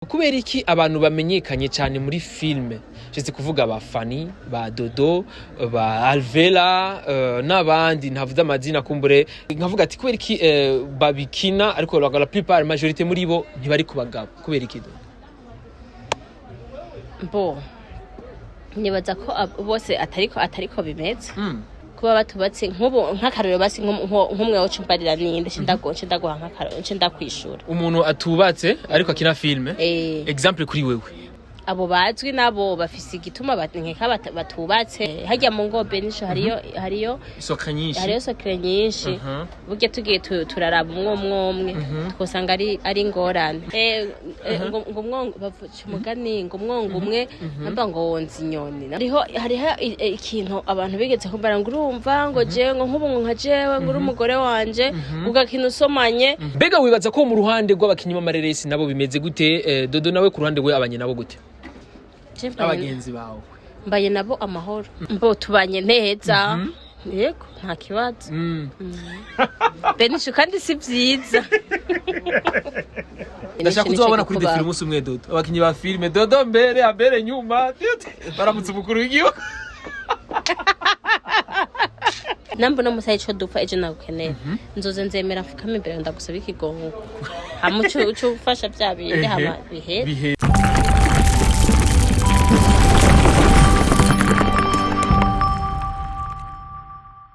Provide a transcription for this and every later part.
Kubera iki abantu bamenyekanye cyane muri filme, nshetse kuvuga ba Fani, ba Dodo, ba Alvera, n'abandi ntavuze amazina, kumbure nkavuga ati kubera iki babikina, ariko la plupart, majorité muri bo ntibari ku bagabo? Kubera iki, Dodo? Bo nibaza ko bose atariko bimeze. Kuba batubatse, nk'ubu nk'akarorero, basi nk'umwe woca umbarira ninde, nce ndaguha nk'akarorero, nce ndakwishura. Umuntu atubatse ariko akina filme? Eh. Exemple kuri wewe. Abo bazwi nabo bafise igituma nkeka batubatse. Harya mu ngo benisho hariyo isoka nyinshi. Hariyo secret nyinshi. Burya tugiye turaraba umwe umwe umwe, twosanga ari ingorane. Ngo umwongo, bavuca umugani ngo umwongo umwe namba ngo wonza inyoni. Hariho ikintu abantu bigeze kumbara ngo urumva ngo jewe, ngo nk'ubu, ngo nka jewe, ngo uri umugore wanje ugakina usomanye. Mbega wibaza ko mu ruhande rw'abakinyi b'amareresi nabo bimeze gute? Dodo nawe ku ruhande rwe abanye nabo gute? Je Abagenzi bawe? Mbaye nabo amahoro, mbo tubanye neza, yego, nta kibazo. Benisho kandi si byiza. Ndashaka Nico kuzabona kuri kubaho. défilé umunsi umwe, Dodo, abakinyi ba filime, Dodo mbere, ambere nyuma, baramutse umukuru w'igihugu. Namba uno musayi ico dupfa, ejo nagukenera, nzoze nzemera mfukame imbere, ndagusaba ikigongo, hama uce ufasha vya bindi, hama bihere. Bihe.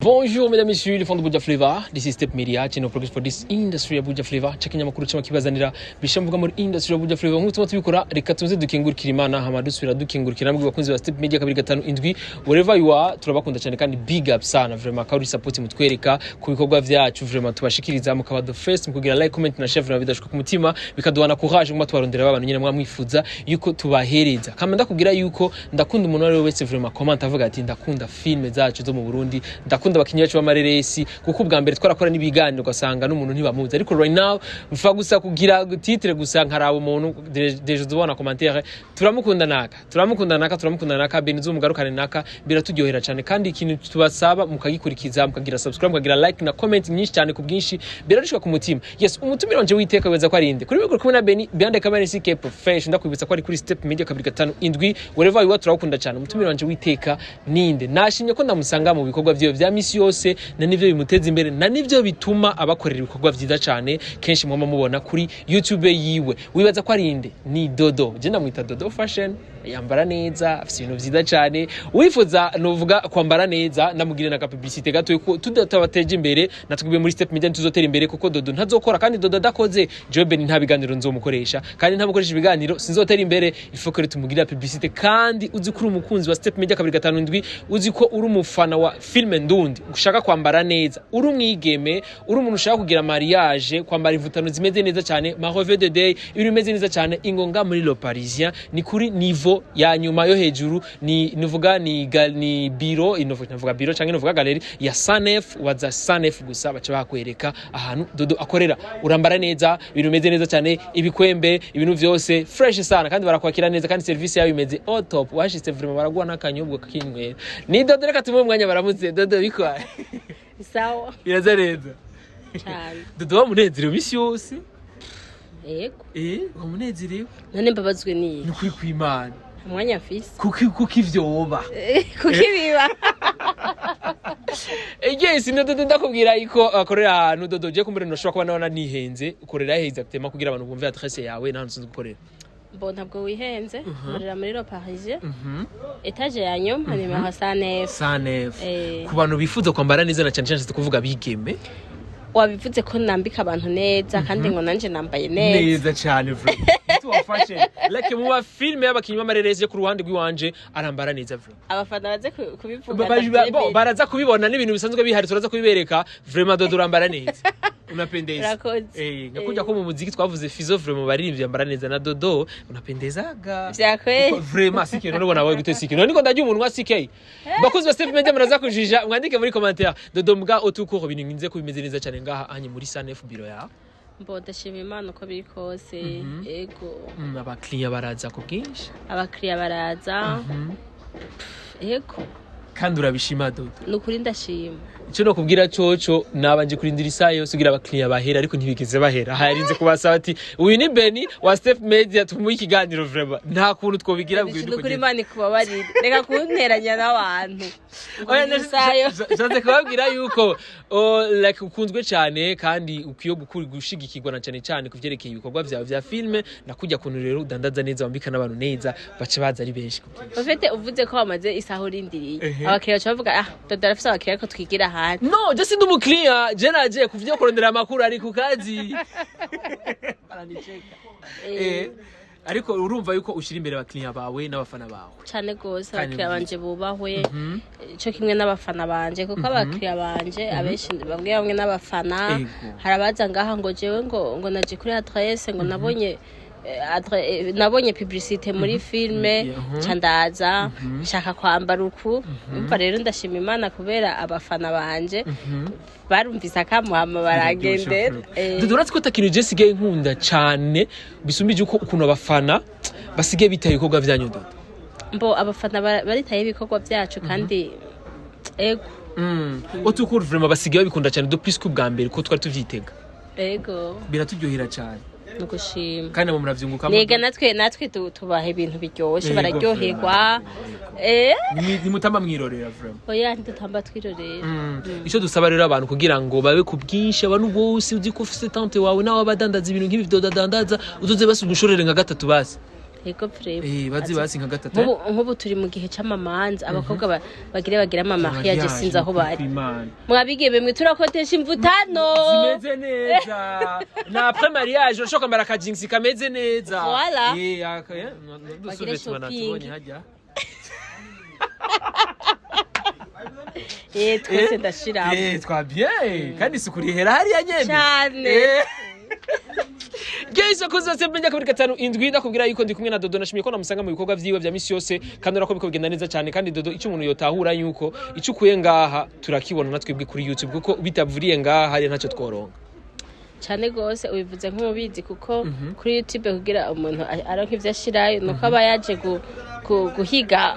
Bonjour mesdames et messieurs, les fans de Buja Flavor. This is Step Media, channel progress for this industry ya Buja Flavor. Chaka nyamakuru cyama kibazanira bishamvuga muri industry ya Buja Flavor. Nk'uko tuma tubikora, reka tuze dukengurukira Imana, hama dusubira dukengurukira namwe bakunzi ba Step Media 257. Wherever you are, turabakunda cyane kandi big up sana vraiment, kuri support mutwereka ku bikorwa vyacu vraiment tubashikiriza, mukaba the first mukugira like, comment na share. Vraiment bidashuka ku mutima, bikaduhana courage nguma tubarondera abantu nyine mwamwifuza yuko tubahereza. Kama ndakubwira yuko ndakunda umuntu ari we wese vraiment comment avuga ati ndakunda filme zacu zo mu Burundi, ndakunda abakinyi bacu b'amareresi, kuko ubwa mbere twarakora n'ibiganiro ugasanga n'umuntu ntibamuzi, ariko right now mfa gusa kugira titre gusa nkaraba umuntu, déjà uzubona commentaire: turamukunda naka, turamukunda naka, turamukunda naka, Benizo mugarukane naka. Biraturyohera cyane, kandi ikintu tubasaba mukagikurikiza, mukagira subscribe, mukagira like na comment nyinshi cyane ku bwinshi, birarushika ku mutima. Yes, umutumire wanje witeka weza ko arinde kuri mikoro kumwe na Beni, behind the camera CK Profession. Ndakwibutsa ko ari kuri Step Media 257. Wherever you are, turawukunda cyane. Umutumire wanje witeka ninde? Nashimye ko ndamusanga mu bikorwa vyiwe vya misi yose, na nivyo bimuteza imbere, na nivyo bituma abakorera ibikorwa vyiza cyane kenshi mwama mubona kuri YouTube yiwe. Wibaza ko arinde? Ni Dodo. Je ndamwita Dodo Fashion. Yambara neza, afite ibintu vyiza cyane. Wifuza nuvuga kwambara neza, ndamugirira na publicité gato, ko tudatabateje imbere natwe muri Step Media ntituzotera imbere, kuko Dodo ntazokora, kandi Dodo adakoze, jewe Ben nta biganiro nzomukoresha, kandi ntamukoresha ibiganiro sinzotera imbere. Il faut que tumugirira publicité. Kandi uzi ko uri umukunzi wa Step Media 257, uzi ko uri umufana wa filme ndundi, ushaka kwambara neza, uri umwigeme, uri umuntu ushaka kugira mariage, kwambara ivutano zimeze neza cyane, ma revue de day, ibintu bimeze neza cyane, ingonga muri Le Parisien, ni kuri niveau ya nyuma yo hejuru. Ni nuvuga ni biro navuga biro cyangwa nuvuga galerie ya Sanef. Waza Sanef gusa, baca bakwereka ahantu Dodo akorera. Urambara neza, ibintu bimeze neza cyane, ibikwembe, ibintu vyose fresh sana, kandi barakwakira neza, kandi service yayo imeze au top. Washitse vraiment baraguha n'akanyobwa kakinywera. Ni Dodo, reka tumuhe umwanya baramutse. Dodo, bikwaye? Sawa. Biraza neza? Cyane. Dodo wamunezerewe imisi yose. Yego. Wamunezerewe. None mbabazwe niyi? Ni ukuri kw'Imana. Umwanya mfise. Kuko ivyo woba Kuko ibiba. Yes, ni Dodo. Ndakubwira yuko akorera ahantu. Dodo, je kumbure ntushobora kuba nabona nihenze, ukorera he exactement, kugira abantu bumve adresse yawe n'ahantu usanzwe ukorera? Bo ntabwo wihenze, nkorera muri Le Parisien, étage ya nyuma, nimero 109. 109. Eh. Ku bantu bifuza kwambara neza, na cyane cyane kuvuga bigeme. Wabivuze ko nambika abantu neza, kandi ngo nanje nambaye neza. Neza cyane vraiment, tuwafashe like mu ba filme y'abakinyi b'amareresi, yo ku ruhande rw'iwanje arambara neza vraiment. Abafana baze kubivuga. Bo, baraza kubibona, n'ibintu bisanzwe bihari, turaza kubibereka. Vraiment Dodo urambara neza, unapendeza. Urakoze. Nkakujya ko mu muziki twavuze Fizo, vraiment baririmbyi yambara neza, na Dodo unapendezaga. Vya kweli. Kuko vraiment CK, none ubona wawe gute CK? None niko ndarya umunwa CK. Bakuzi ba Step Media, muraza kujija, mwandike muri commentaire Dodo mbwa otukuro. Ibintu nginze ko bimeze neza cyane ngaha anye muri Sanef biro ya. Mbo ndashima Imana uko biri kose, ego. Abakiriya baraza ku bwinshi? Abakiriya baraza, ego. Kandi urabishima, Dodo? Ni ukuri ndashima. Icyo nokubwira coco, nabanje kurindira isaha yose kugira abakiriya bahera, ariko ntibigeze bahera. Harinze kubasaba ati: "Uyu ni Beni wa Step Media, tumuhe ikiganiro." Vraiment nta kuntu twobigira. Ni ukuri, Imana ikubabarire, reka kunteranya n'abantu. Oya, Isaha. Nshatse kubabwira yuko like ukunzwe cyane kandi ukwiye gushigikirwa, na cyane cyane ku vyerekeye ibikorwa vyawe vya filme, na kujya kuntu rero udandaza neza, wambika n'abantu neza, baca baza ari benshi. Ufite uvuze ko wamaze isaha urindiriye abakiriya, baca bavuga: "Ah, Dodo arafise abakiriya, ariko twigira ahandi." No, je sindi umukiriya, je naje kuvyo kurondera amakuru, ari ku kazi. Baranicheka. Ariko urumva yuko ushira imbere abakiriya bawe n'abafana bawe. Cane gose. Kandi Abakiriya banje bubahwe, co kimwe n'abafana banje, kuko abakiriya banje abenshi, bamwe bamwe n'abafana. Hari abaza ngaha ngo jewe ngo naje kuri adresse, ngo nabonye nabonye publicité muri filme, ca ndaza nshaka kwambara uku. Umva rero, ndashima Imana kubera abafana banje barumvise akamuhama baragendera. Dodo, uretse ko atakintu je sigaye nkunda cane bisumbije uko ukuntu abafana basigaye bitaye ibikorwa vyanyu, Dodo. Mbo abafana baritaye ibikorwa byacu kandi ego. Otukuru vraiment basigaye babikunda cyane, de plus ko ubwa mbere ko twari tuvyitega. Biraturyohera cyane. Ni ugushima. Kandi abo muravyungukamo. Nega natwe tubaha ibintu biryoshe. Bararyoherwa. Nimutamba mwirorera vraiment. Oya, ntidutamba twirorera. Icyo dusaba rero abantu kugira ngo babe ku bwinshi, abantu bose uzi ko ufise tante wawe nawe abadandaza ibintu nk'ibi dodadandaza, uzoze basi ugushorere nka gatatu basi. Ego, vraiment. Bazi basi nka gatatu. Nk'ubu turi mu gihe c'amamanza, abakobwa bagire bagire ama mariage, sinzi aho bari. Imana. Mwabigeme mwe, turakotesha imvutano zimeze neza, na après mariage urashobora kwambara akajinsi kameze neza. Voilà. Dusubire Bagire tubona shopping. tubonye hajya. Twese ndashiramo. Twa bien, kandi isuku rihera hariya nyene. Cane. Guys, akoze zose menya 257, ndakubwira yuko ndi kumwe na Dodo. Nashimiye ko namusanga mu bikorwa vyiwe vya misi yose, kandi urako biko bigenda neza cyane. Kandi Dodo, icyo umuntu yotahura yuko icyo ukuye ngaha turakibona natwebwe kuri YouTube, kuko bitavuriye ngaha hariya ntacyo tworonka. Cane gose, ubivuze nk'umubizi, kuko kuri YouTube kugira umuntu aronke ivyo ashirayo nuko aba yaje guhiga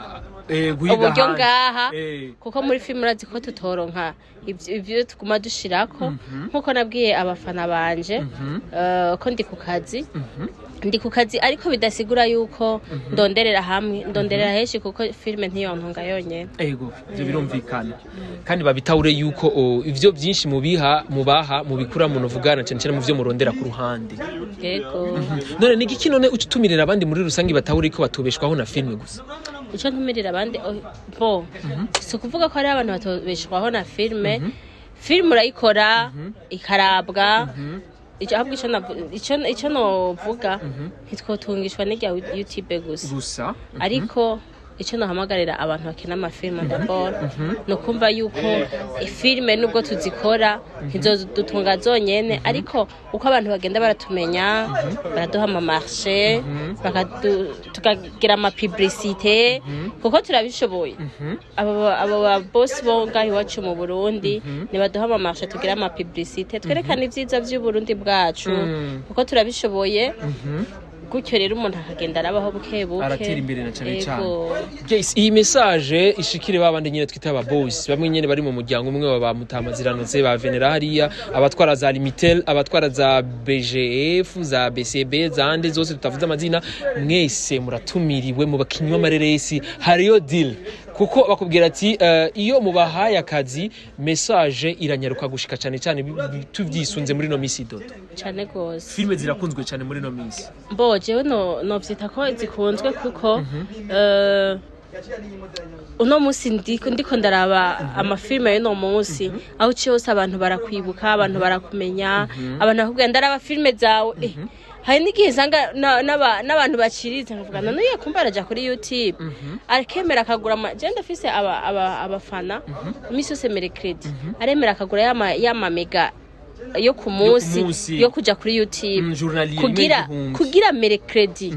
uburyo ngaha, kuko muri filime urazi ko tutoronka ivyo tuguma dushirako. Nkuko nabwiye abafana banje ko ndi ku kazi, ndi ku kazi, ariko bidasigura yuko ndonderera hamwe, ndonderera henshi, kuko filime ntiyontunga yonyene. Ego, ivyo birumvikana, kandi babitahure yuko ivyo byinshi mubiha, mubaha, mubikura mu nuvugana cyane cyane mu vyo murondera ku ruhande. Yego. None ni igiki none uca utumirira abandi muri rusange batahure ko batobeshwaho na filime gusa? Icyo ntumirira abandi, bo si ukuvuga ko hariho abantu batobeshwaho na filime. Filime urayikora ikarabwa. Ahubwo icyo novuga, ntitwotungishwa n'irya YouTube gusa. Gusa. Ariko icyo nohamagarira abantu bakina amafilime d'abord ni ukumva yuko filime nubwo tuzikora ntizodutunga zonyene, ariko uko abantu bagenda baratumenya, baraduha ama marché, tukagira ama publicité, kuko turabishoboye. Abo ba boss bo ngaho iwacu mu Burundi nibaduha ama marché, tugira ama publicité, twerekane ibyiza by'Uburundi bwacu, kuko turabishoboye. Gutyo rero umuntu akagenda arabaho buke buke. Aratera imbere na cane cane. Ego. Guys, iyi message ishikire babandi nyene twita aba boys, bamwe nyene bari mu muryango umwe wa ba Mutamaziranotse, ba Venera hariya, abatwara za Limitel, abatwara za BGF, za BCB, zande zose tutavuze amazina. Mwese muratumiriwe mu bakinyi b'amareresi, hariyo deal, kuko bakubwira ati iyo mubahaye akazi message iranyaruka gushika cyane cyane tuvyisunze muri no misi, Dodo. Cane gose. Filime zirakunzwe cyane muri no misi. Mbo jewe no novyita ko zikunzwe, kuko uno munsi ndiko ndaraba amafilime y'uno munsi, aho uciye hose abantu barakwibuka, abantu barakumenya, abantu bakubwira: "Ndaraba filime zawe." Hari n'igihe usanga n'abantu baciriritse nkavuga: "None uye kumva araja kuri YouTube, akemera akagura je ndafise abafana iminsi yose mercredi aremera akagura yama mega yo ku munsi munsi. yo kuja kuri YouTube Journalier kugira imwe igihumbi. kugira mercredi.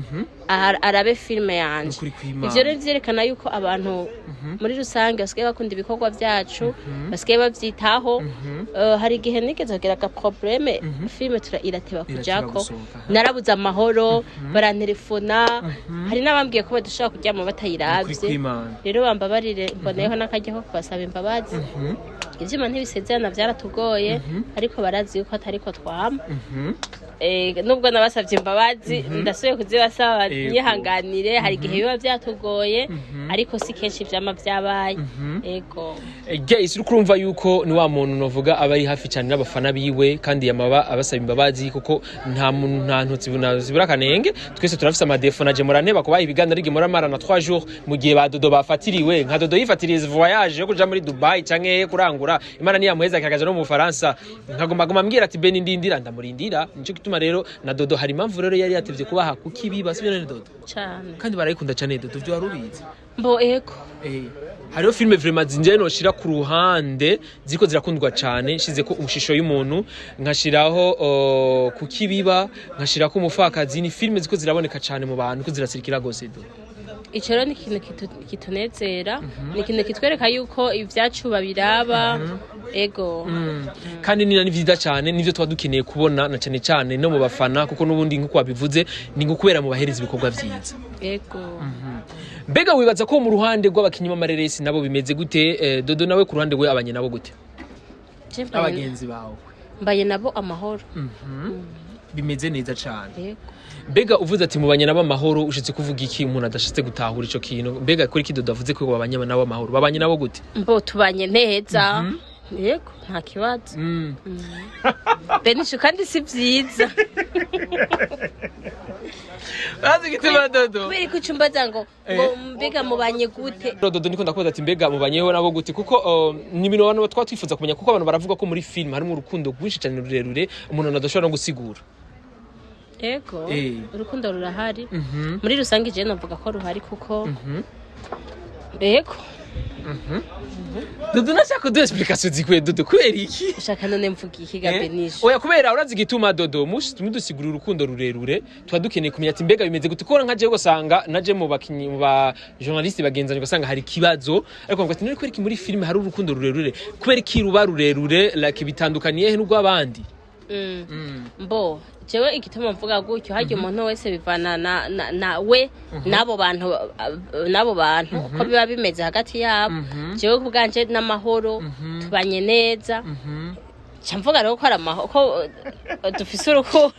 Arabe filime yanje. Nukuri kw'Imana. Ivyo rero vyerekana yuko abantu muri rusange basigaye bakunda ibikorwa vyacu, basigaye bavyitaho. Hari igihe nigeze kugira aga problème, filime irateba Irateba kujako. Gusohoka. Narabuze amahoro, barantelefona, hari n'abambwiye ko badashobora kuryama Nukuri batayiravye. kw'Imana. Rero bambabarire, mboneyeho n'akaryo ko kubasaba imbabazi. Ivyuma ntibisezerana, vyaratugoye, ariko barazi yuko atariko twama. Nubwo nabasavye imbabazi, ndasubiye kuzibasaba. Nyihanganire, hari igihe biba vyatugoye, ariko si kenshi vyama vyabaye. Ego. Guys, uri kurumva yuko ni wa muntu novuga aba ari hafi cyane n'abafana biwe, kandi yamaba abasaba imbabazi, kuko nta muntu, nta ntutsi zibura akanenge. Twese turafise ama défauts. Na je muranteba kubaha ibiganiro ariko muramarana 3 jours mu gihe ba Dodo bafatiriwe, nka Dodo yifatiriye voyage yo kuja muri Dubai canke kurangura. Imana niyamuheza akakaja no mu Bufaransa, nkaguma guma ambwira ati: "Beni, ndindira." Ndamurindira. Nico gituma rero na Dodo hari impamvu rero yari yatevye kubaha, kuko ibiba sibyo none, Dodo? Cane. Kandi barayikunda cane Dodo, vyo wari ubizi? Mbo ego. Hariho filime vraiment zinjye noshira ku ruhande ziriko zirakundwa cane, nshize ko umushisho y'umuntu, nkashiraho kukibiba, nkashirako umufakazi. Ni filime ziko ziraboneka cane mu bantu, ko zirasirikira gose do. Ico rero ni ikintu kitunezera, ni ikintu kitwereka yuko ivyacu babiraba. Ego. Kandi ni vyiza cane, nivyo tuba dukeneye kubona na cane cane no mu bafana, kuko n'ubundi nkuko wabivuze ni nko kubera mu bahereza ibikorwa vyiza. Ego. Mbega wibaza ko mu ruhande rw'abakinyi b'amareresi nabo bimeze gute? Dodo nawe ku ruhande rwe abanye nabo gute? Je Abagenzi bawe? Mbaye nabo amahoro. Bimeze neza cane. Ego. Mbega uvuze ati mubanye nabo amahoro, ushitse kuvuga iki umuntu adashitse gutahura ico kintu? Mbega kuri ki Dodo avuze ko babanye nabo amahoro, babanye nabo gute? Mbo tubanye neza, yego, nta kibazo. Benisho kandi si vyiza. Urazi igituma, Dodo? Kubera ko icumbaza ngo mbega mubanye gute? Dodo, niko ndakubaza ati mbega mubanyeho nabo gute, kuko ni ibintu abantu twaba twifuza kumenya, kuko abantu baravuga ko muri film harimo urukundo rwinshi cyane rurerure umuntu adashobora no gusigura. Ego. Urukundo rurahari muri rusange, je novuga ko ruhari kuko ego. Dodo, nashaka kuduha explication zikwiye. Dodo, kubera iki? Ushaka none mvuga iki ga? Benisho. Oya, kubera urazi igituma, Dodo, mudusigurira urukundo rurerure, tuba dukeneye kumenya ati mbega bimeze gute, kuko nka jewe ugasanga naje mu bakinyi, mu ba journaliste bagenzanye, ugasanga hari ikibazo, ariko bavuga ati none kubera iki muri filime hari urukundo rurerure, kubera iki ruba rurerure, like bitandukaniye he n'urw'abandi? Mbo jewe igituma mvuga gutyo, harya umuntu wese bivana na we n'abo bantu uko biba bimeze hagati yabo. Jewe ku bwanje n'amahoro, tubanye neza. Nca mvuga rero ko ari amahoro, ko dufise urukundo.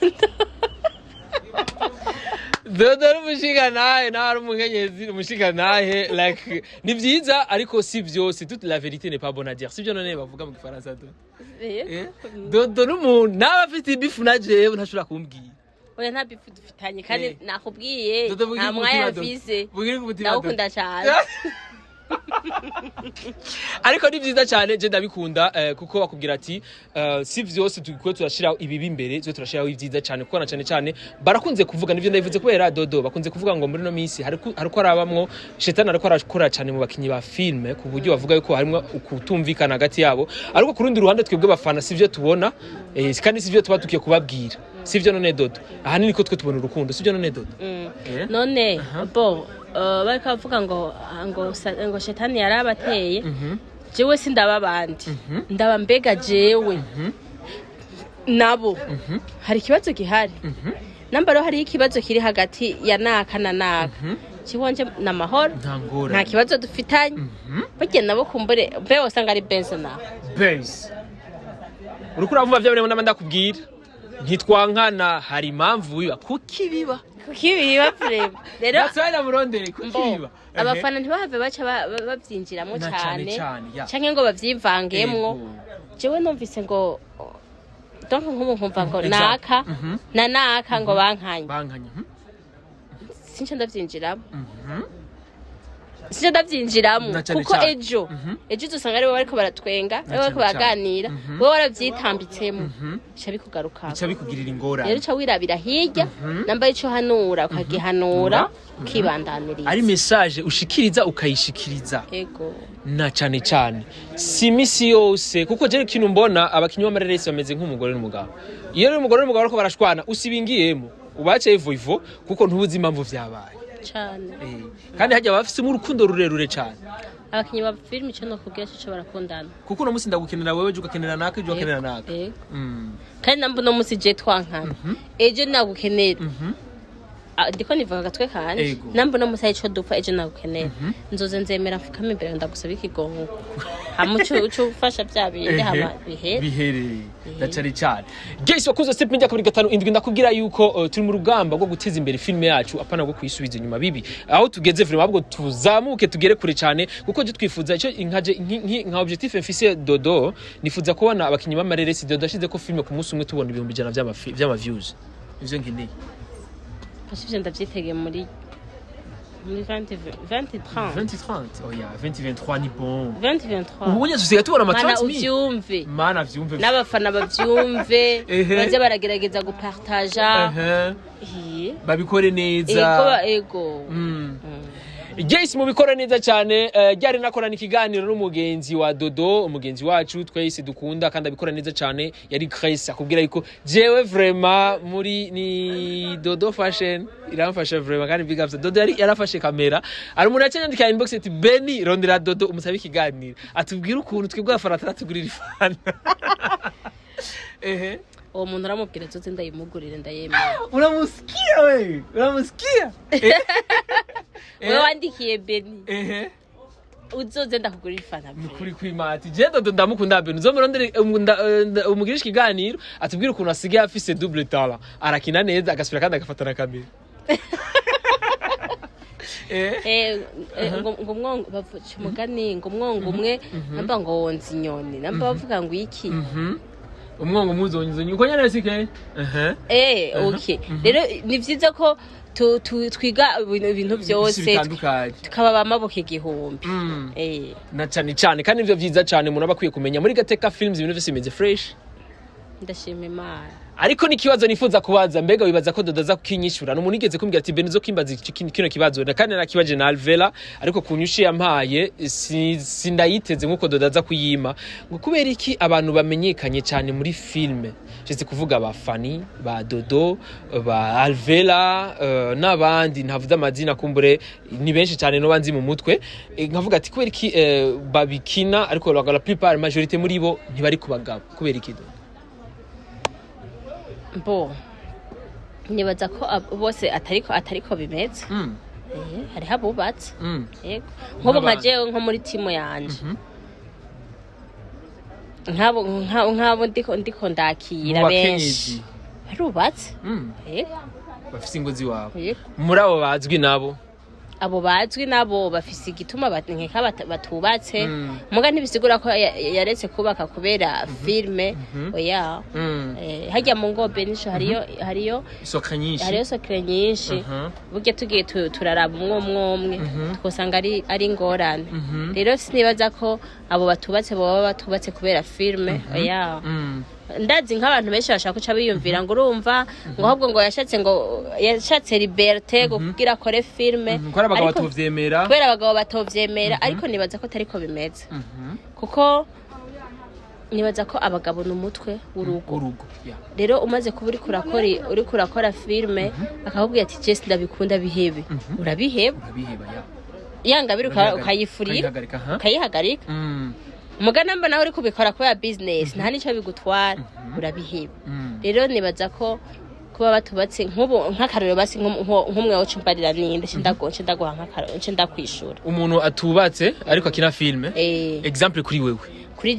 Dodo ari umushingantahe, nawe ari umukenyezi umushingantahe, like ni vyiza, ariko si vyose, toute la vérité n'est pas bonne à dire, sivyo none bavuga mu gifaransa, Dodo? Eh? Dodo n'umuntu nawe afite ibifu na jewe ntashobora kumbwira. Oya, nta bifu dufitanye kandi. Nakubwiye. Dodo, bugire Nta ku mwanya mutima, Dodo. mfise. Bugire ku mutima, Dodo. Ndagukunda cyane. Ariko ni vyiza cyane, je ndabikunda, kuko bakubwira ati si vyose tukwiye turashiraho ibibi imbere, twe turashiraho ibyiza cyane, kuko na cyane cyane barakunze kuvuga, nivyo ndabivuze kubera Dodo, bakunze kuvuga ngo muri no minsi hariko arabamwo shetani, ariko arakora cyane mu bakinyi ba filme, ku buryo bavuga yuko harimwo ukutumvikana hagati yabo. Ariko ku rundi ruhande twebwe bafana sivyo tubona, kandi sivyo tuba tukiye kubabwira, sivyo none, Dodo? Ahanini ko twe tubona urukundo, sivyo none, Dodo? None bo bariko bavuga ngo shetani yarabateye. Jewe sindaba abandi, ndaba mbega jewe nabo hari ikibazo gihari. Namba rero hariho ikibazo kiri hagati ya naka na naka, kiwanje ni amahoro. Nta ngorane. Nta kibazo dufitanye. Burya nabo kumbure mbe wasanga ari benzo nawe. Base uriko uravuga vya bintu namba ndakubwira, ntitwankana, hari impamvu biba, kuki biba. Kuki biba vraiment rero. Natwe murondere kuki Mbo, biba. Abafana ntibahave baca bavyinjiramwo Na cane cane cane, ya. canke ngo bavyivangemo. Jewe numvise ngo donc nk'ubu nkumva ngo naka na naka ngo bankanye, Bankanye. Sinca ndavyinjiramo, sinca ndavyinjiramo. Na cane Kuko cane. ejo ejo uzosanga aribo bariko baratwenga, aribo bariko cane cane. baraganira, wowe waravyitambitsemo, bica bikugarukako. Bica bikugirira ingorane. Rero uca wirabira hirya, namba ico hanura ukagihanura, ukibandaniriza. Ari message ushikiriza ukayishikiriza. Ego. Na cane cane si imisi yose, kuko jewe ikintu mbona, abakinyi b'amareresi bameze nk'umugore n'umugabo. Iyo rero umugore n'umugabo bariko barashwana, usibingiyemo. Ubacaye voivo kuko ntubuzi impamvu vyabaye. Cane. Kandi hajya bafisemo urukundo rurerure cyane. Abakinyi ba filime, ico nokubwira cyo, barakundana. Kuko uno munsi ndagukenera wewe, ejo ugakenera naka, ejo ugakenera naka. Yego. Kandi namba uno munsi je twankana, ejo nagukenera. Ah, ndiko nivuga agatwe kanje. Namba uno munsi hari ico dupfa, ejo nagukenera, nzoze nzemera mfukame imbere, ndagusaba ikigongo, hama uce ufasha bya bindi, hama bihere. Bihereye ndacari cyane. Guys, wakuze Step Media 257, ndakubwira yuko turi mu rugamba rwo guteza imbere filime yacu, apana rwo kuyisubiza inyuma bibi aho tugeze vraiment, ahubwo tuzamuke tugere kure cyane, kuko je twifuza icyo nkaje nka objectif mfise, Dodo, nifuza kubona abakinyi b'amareresi Dodo ashize ko filime, ku munsi umwe tubona 100,000 vy'ama views. Ivyo nkeneye. Fasha, ivyo ndavyitegeye muri 20 20 30. 2030, oya, 2023 ni bon. 2023. Ubu nyine tusigaye tubona ama Mana. 30,000. Uvyumve. Mana, vyumve. N'abafana bavyumve. Baze baragerageza gupartaja. Babikore neza. Ego, ego. Jace, mubikora neza cyane. Ryari nakorana ikiganiro n'umugenzi wa Dodo, umugenzi wacu twese dukunda kandi abikora neza cyane, yari Grace, akubwira yuko jewe vraiment muri ni Dodo Fashion iramfasha vraiment, kandi big ups Dodo. Yari yarafashe kamera, ari umuntu yaciye yandika inbox ati: "Beni, rondera Dodo umusabe ikiganiro, atubwire ukuntu twebwe abafana ataratugurira ifana." Ehe. Uwo muntu uramubwira tuzi, ndayimugurire, ndayemera. Unamusikia wewe? Unamusikia? Wewe wandikiye Beni, uzoze ndakugurira ifana. Nukuri kwimati, je Dodo ndamukunda. Beni, uzomurondere umugirishe ikiganiro, atubwire ukuntu asigaye afise double talent, arakina neza, agasubira kandi agafata na kamera. Ngo umwongo, bavuca umugani ngo umwongo umwe namba ngo wonza inyoni, namba bavuga ngo iki? Umwongo muzonyuzonyi uko nyene sike. Okay, rero ni vyiza ko twiga ibintu byose, bitandukanye, tukaba bamaboko igihumbi. Na cane cane, kandi nivyo vyiza cane umuntu aba akwiye kumenya. Muri Gateka Films ibintu vyose bimeze fresh? Ndashima Imana. Ariko n'ikibazo nifuza kubaza, mbega wibaza ko Dodo aza kukinyishura? Ni umuntu yigeze kumbwira ati: "Beni, uzo kimbaza kino kibazo." Na kandi narakibaje na Alvera, ariko ku nyishu yampaye sindayiteze nkuko Dodo aza kuyima. Ngo kubera iki abantu bamenyekanye cyane muri filme, nshetse kuvuga ba Fani, ba Dodo, ba Alvera, n'abandi ntavuze amazina, kumbure ni benshi cyane no banzi mu mutwe. Nkavuga ati kubera iki babikina, ariko la plupart, majorité muri bo ntibari ku bagabo? Kubera iki, Dodo? Bo, nibaza ko bose atariko bimeze. Hariho abubatse. Yego, nk'ubu nka Nk'abandi. jewe, nko muri timu yanje, nk'abo ndiko ndakira, Mu benshi bakenyezi. barubatse. Yego. Bafise ingo ziwabo. Yego. Muri abo bazwi nabo? Abo bazwi nabo bafise igituma nkeka batubatse. Muga ntibisigura ko yaretse kubaka kubera filme, oya. Harya mu ngobe nisho hariyo Isoka nyinshi. Hariyo secret nyinshi. Burya tugiye turaraba umwe umwe umwe, twosanga ari ingorane. Rero sinibaza ko abo batubatse baba batubatse kubera filme, oya. Ndazi nk'abantu benshi bashaka guca biyumvira ngo urumva ngo ahubwo ngo yashatse liberté ngo kugira akore filme. Ko ari abagabo batovyemera. Kubera abagabo batovyemera, ariko nibaza ko atariko bimeze, kuko nibaza ko abagabo ni umutwe w'urugo. Urugo, yeah. Rero umaze kuba uriko urakora filme, akakubwira ati: "Jesi ndabikunda, bihebe," urabiheba. Urabiheba, ya. Yangabire ukayifurira. Ukayihagarika, ha? Ukayihagarika. Muganamba nawe uri kubikora kubera business, nta nico bigutwara, urabiheba. Rero nibaza ko kuba batubatse, nk'ubu nk'akarorero basi, nk'umwe woca umbarira ninde, nce ndaguha nk'akarorero, nce ndakwishura. Umuntu atubatse ariko akina filme? Exemple kuri wewe. Kuri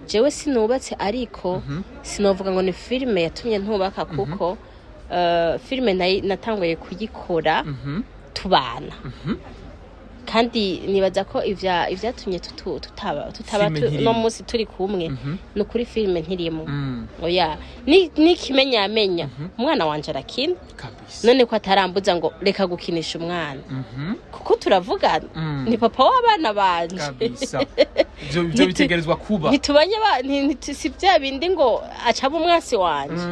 jewe sinubatse, ariko sinovuga ngo ni filime yatumye ntubaka, kuko filime natanguye kuyikora tubana, kandi nibaza ko ivyatumye tutaba Filime ntirimo. no munsi turi kumwe, ni ukuri filime ntirimo. Oya, n'ikimenyamenya umwana wanje arakina. Kabisa. None ko atarambuza ngo reka gukinisha umwana, kuko turavugana, ni papa w'abana banje. Kabisa, ivyo bitegerezwa kuba. Ntitubanye si bya bindi ngo acaba umwasi wanje.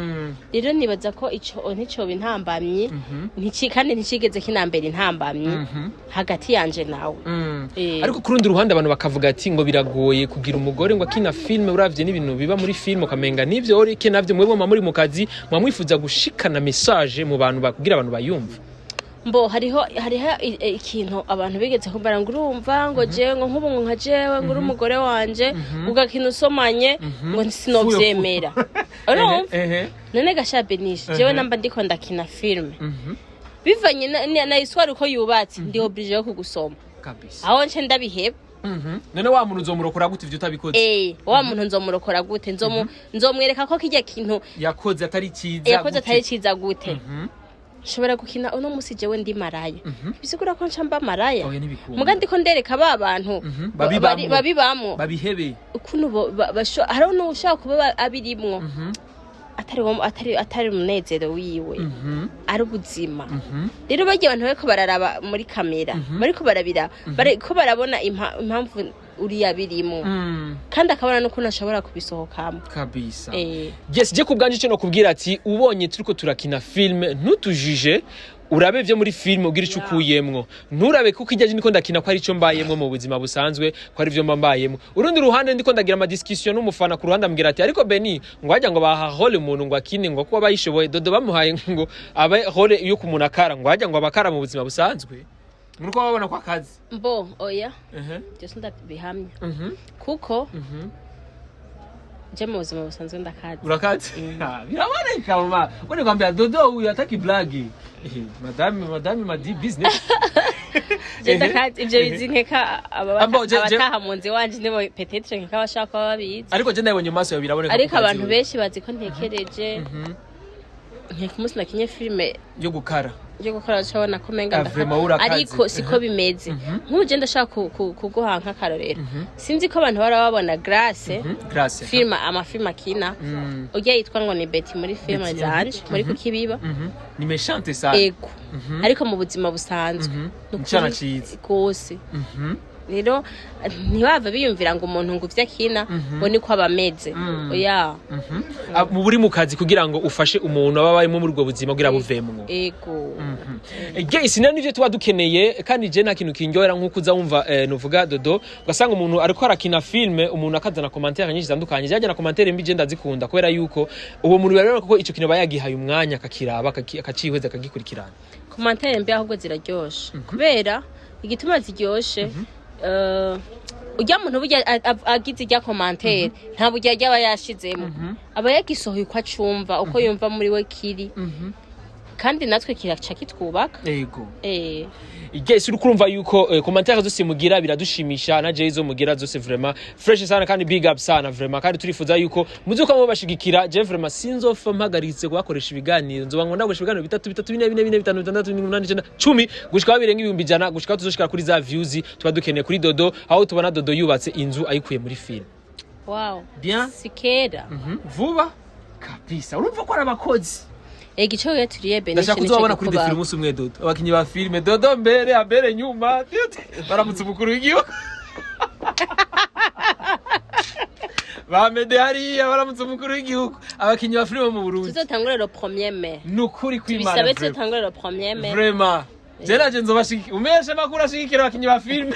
Rero nibaza ko ico nticoba intambamyi, kandi nticigeze kinambera intambamyi hagati yanje. nawe. Ariko ku rundi ruhande abantu bakavuga ati ngo biragoye kugira umugore ngo akina filime, uravye n'ibintu biba muri filime ukamenga nivyo oreke navyo. Mwebwe muba muri mu kazi, muba mwifuza gushikana message mu bantu kugira abantu bayumve. Mbo hariho ikintu abantu bigeze kumbara ngo urumva ngo jewe, ngo nk'ubu, ngo nka jewe, ngo uri umugore wanje ugakina usomanye, ngo sinovyemera, urumva? None gasha Benisha, jewe namba ndiko ndakina filime, bivanye na histoire uko yubatse, ndi obligé yo kugusoma. Aho nce ndabiheba. None wa muntu uzomurokora gute ivyo utabikoze? Wa muntu nzomurokora gute? Nzomwereka ko kirya kintu yakoze atari ciza. Yakoze Gute? atari ciza gute? Nshobora gukina uno musi jewe ndi maraya, bisigura ko nca mba maraya? Oya, ntibikunda. Muga ndiko ndereka ba bantu Babibamwo. Babibamwo Babihebe. ukuntu hariho n'ushobora kuba abirimwo atari umunezero wiwe, ari ubuzima. Rero barya abantu bariko bararaba muri kamera, bariko barabira, bariko barabona impamvu uriya birimwo, kandi akabona n'ukuntu ashobora kubisohokamo. Yes, je kubwanje ico nokubwira ati ubonye turiko turakina filme, ntutujije, urabe vyo muri filme ugira ico ukuyemwo, nturabe kuko ijya ndiko ndakina ko ari ico mbayemwo mu buzima busanzwe, ko ari vyo mba mbayemwo. Urundi ruhande ndiko ndagira ama discussion n'umufana ku ruhande, ambwira ati ariko Beni, ngo hajya ngo baha rôle umuntu ngo akine, ngo kuba bayishoboye, Dodo bamuhaye ngo abe rôle yo kumuntu akara, ngo hajya ngo abakara mu buzima busanzwe, nuko babona ko akazi. Mbo oya, byose ndabihamya, kuko je mu buzima busanzwe ndakazi. Urakazi. Ah, biraboneka mama, wone kwambia Dodo huyu hataki blague. Madame madi business. Je ndakazi ivyo bizi nkeka Ambo, abataha mu nzu iwanje nibo peut-être nkeka bashaka kuba babizi. Ariko je ndabonye mu maso yawe biraboneka Ariko ko ukazi abantu wewe. benshi bazi ko ntekereje nkeka umunsi nakinye filime Yo gukara. yo gukora, bacabona ko umenga Ah, vraiment urakaze. Ariko siko bimeze. Nk'ubu je ndashaka kuguha nk'akarorero, sinzi ko abantu bara babona Grace. Grace. Filime, amafilime akina, urya yitwa ngo ni Betty muri filime Betty, zanje muri Kukibiba. Ni méchante sana. Ego, ariko mu buzima busanzwe ni ukuri Icana ciza. rwose. Rero ntibava biyumvira ngo umuntu ngo ivyo akina ngo niko aba ameze, oya. Ah, mu buri mu kazi kugira ngo ufashe umuntu aba abayemo muri ubwo buzima kugira buvemwo. Ego. Guys, nari nivyo tuba dukeneye, kandi je nta kintu kindyohera nk'uko uza wumva nuvuga Dodo, ugasanga umuntu ariko arakina filme, umuntu akazana commentaire nyinshi zitandukanye, jya na commentaire mbi je ndazikunda, kubera yuko uwo muntu biraboneka ko ico kintu aba yagihaye umwanya, akakiraba, akacihweza, akagikurikirana. Commentaire mbi ahubwo ziraryoshe, kubera igituma ziryoshe, urya muntu burya agize irya commentaire nta burya aba yashizemo, aba yagisohoye uko acumva, uko yumva muri we kiri, kandi natwe kiraca kitwubaka. Yes, uri kurumva yuko commentaire zose mugira biradushimisha, na je izo mugira zose vraiment fresh sana, kandi big up sana vraiment, kandi turifuza yuko muzuka mubashigikira. Je vraiment sinzofa mpagaritse kubakoresha ibiganiro, nzoba ngomba gukoresha ibiganiro bitatu bitatu, bine bine, bine bitanu, bitandatu, birindwi, umunani, icenda, 10, gushika aho birenga 100,000, gushika aho tuzoshika kuri za views tuba dukeneye kuri Dodo, aho tubona Dodo yubatse inzu ayikuye muri film. Wow. Bien. Si kera. Vuba kabisa, urumva ko ari abakozi. Ego, ico yaturiye Benishe. Ndashaka kuzobabona kuri défilé umunsi umwe, Dodo, abakinyi ba filime, Dodo mbere, ambere nyuma, baramutse umukuru w'igihugu, bamede hariya baramutse umukuru w'igihugu, abakinyi ba filime mu Burundi. Tuzotangure le premier mai. Ni ukuri kw'Imana. Tubisabe. Vraiment. Tuzotangure le premier mai. Vraiment, je naje nzobashigikira, umeshe makuru ashigikira abakinyi ba filime.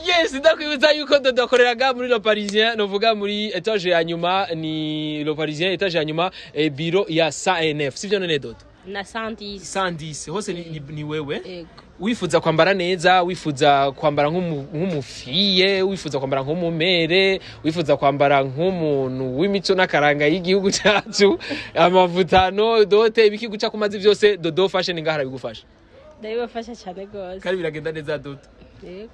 Yes, ndakwibutsa yuko Dodo akoreraga muri Le Parisien, novuga muri étage ya nyuma, ni Le Parisien étage ya nyuma, bureau ya SANF, sivyo none Dodo? Na 110. 110 hose ni wewe. Ego. Wifuza kwambara neza, wifuza kwambara nk'umufiye, wifuza kwambara nk'umumere, wifuza kwambara nk'umuntu w'imico n'akaranga y'igihugu cyacu, amavutano dote ibiki guca ku mazi byose, Dodo Fashion ngaha arabigufasha. Ndabibafasha cyane rwose. Kandi biragenda neza, Dodo. Yego.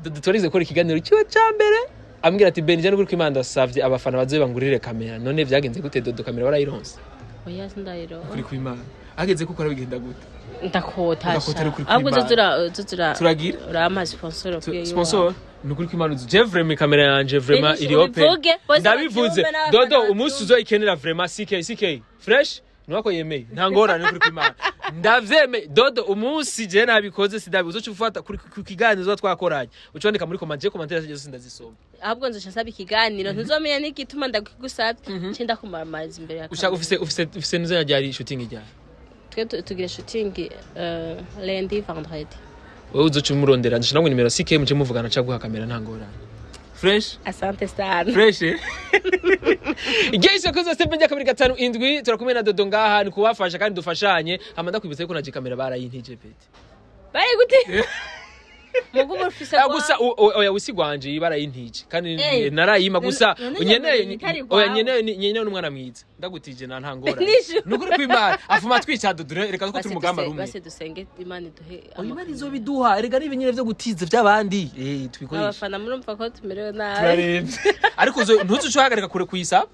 Dodo twarize gukora ikiganiro kiwe ca mbere, ambwira ati Ben, je n'ukuri kw'Imana ndasavye abafana bazobe bangurire kamera. None vyagenze gute Dodo, kamera warayironse? Oya, sindayiro. Kuri kw'Imana, hageze ko ukora bigenda gute? Ndakota. Ndakota, ari ukuri Ahubwo kw'Imana. zuzura Turagira urampa sponsor ukwiye. Sponsor, ni ukuri kw'Imana, je vraiment kamera yanje vraiment Benshi iri open. ubivuge, bose Ndabivuze. bavyumve n'abafana Dodo bavyumve. umunsi uzoyikenera vraiment, CK CK fresh nuwako yemeye, nta ngorane, kuri kw'Imana ndavyemeye. Dodo, umunsi je nabikoze sidabi, uzoca ufata kuri ku kiganiro uzoba twakoranye, uca wandika muri comment, je commentaire zose ndazisoma. Ahubwo nzoca nsaba ikiganiro, ntuzomenya n'igituma ndakigusabye, nce ndakumaramaza imbere ya Ushaka kamera. ufise nuzo ryari shooting ryari? Twe tugira shooting lundi, vendredi. Wewe uzoca umurondera, nshira ngo nimero CK, muje muvugana, ca guha kamera, nta ngorane. Fresh. Asante sana. Fresh. Guys, yakoze step njya 257, turakumwe na Dodo ngaha, ni kubafasha kandi dufashanye. Hama ndakwibutsa yuko naje kamera barayintije petit. Bari gute mugubu ufise? Ah, gusa oya, wisigwanje barayintije kandi narayima gusa. None Nyeneye. nyene itari Oya. gwawe. Nyeneye n'umwana mwiza, ndagutije na nta ngorane. Nishu. Nukuri kwimana afuma twica Dodo, reka ko turi mugamba rumwe. Basi dusenge Imana iduhe. Oya, Imana izobiduha erega, ni ibinyene vyo gutiza vy'abandi tubikoresha. Abafana murumva ko tumerewe nabi. Turarebye, ariko ntuze uhagarika kure kuyisaba.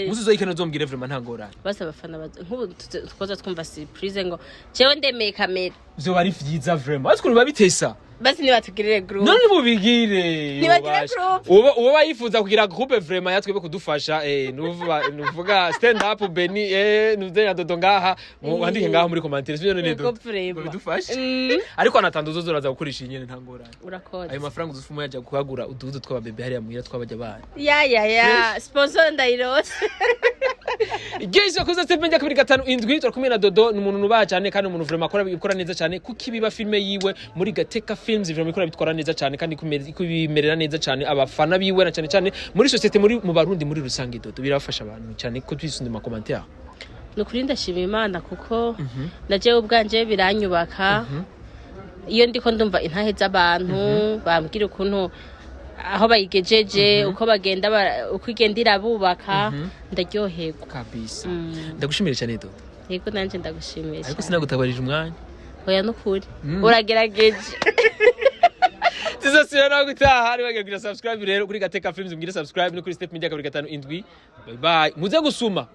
Musi uzoyikene uzombwire, vraiment nta ngorane. Basi abafana nk'ubu twoza twumva surprise ngo jewe ndemeye kamera. Vyoba ari vyiza vraiment, ariko biba bitesa. Basi nibatugirire group. None mubigire. Nibagire Ubasha. group. Uwo yifuza kugira groupe vraiment yatwebe kudufasha, nuvuga stand up Beni, nuze na Dodo ngaha, wandike ngaha muri commentaire, sibyo none? Yego, Dodo vraiment. bidufashe. Ariko anatanze uzozoraza gukoresha iyi nyene, nta ngorane. Urakoze. Ayo mafaranga uzufuma yaja kuhagura uduhuzu tw'ababebe hariya muhira tw'abajya bana. Ya ya ya, sponsor ndayirose. Guys, wakoze step njya 257, turakumwe na Dodo, ni umuntu nubaha cyane kandi umuntu vraiment akora ikora neza cyane, kuko ibiba filme yiwe muri Gateka Films vraiment ikora bitwara neza cyane kandi kubimerera neza cyane abafana biwe, na cyane cyane muri société, muri mu Barundi muri rusange. Dodo birafasha abantu cyane ko twisunde ma commentaire. Ni ukuri ndashima Imana kuko na jewe ubwanje biranyubaka iyo ndiko ndumva intahe z'abantu bambwira ukuntu aho bayigejeje, uko bagenda uko igenda irabubaka, ndaryoherwa. Kabisa. Ndagushimira cyane, Dodo. Yego, nanje ndagushimiye Ariko cyane. sinagutabarije umwanya. Oya, nukuri uragerageje. Tuzasubira nawe gutaha. Nibagiwe kugira subscribe rero kuri Gateka Films, mugire subscribe no kuri Step Media 257. Bye bye, muze gusuma.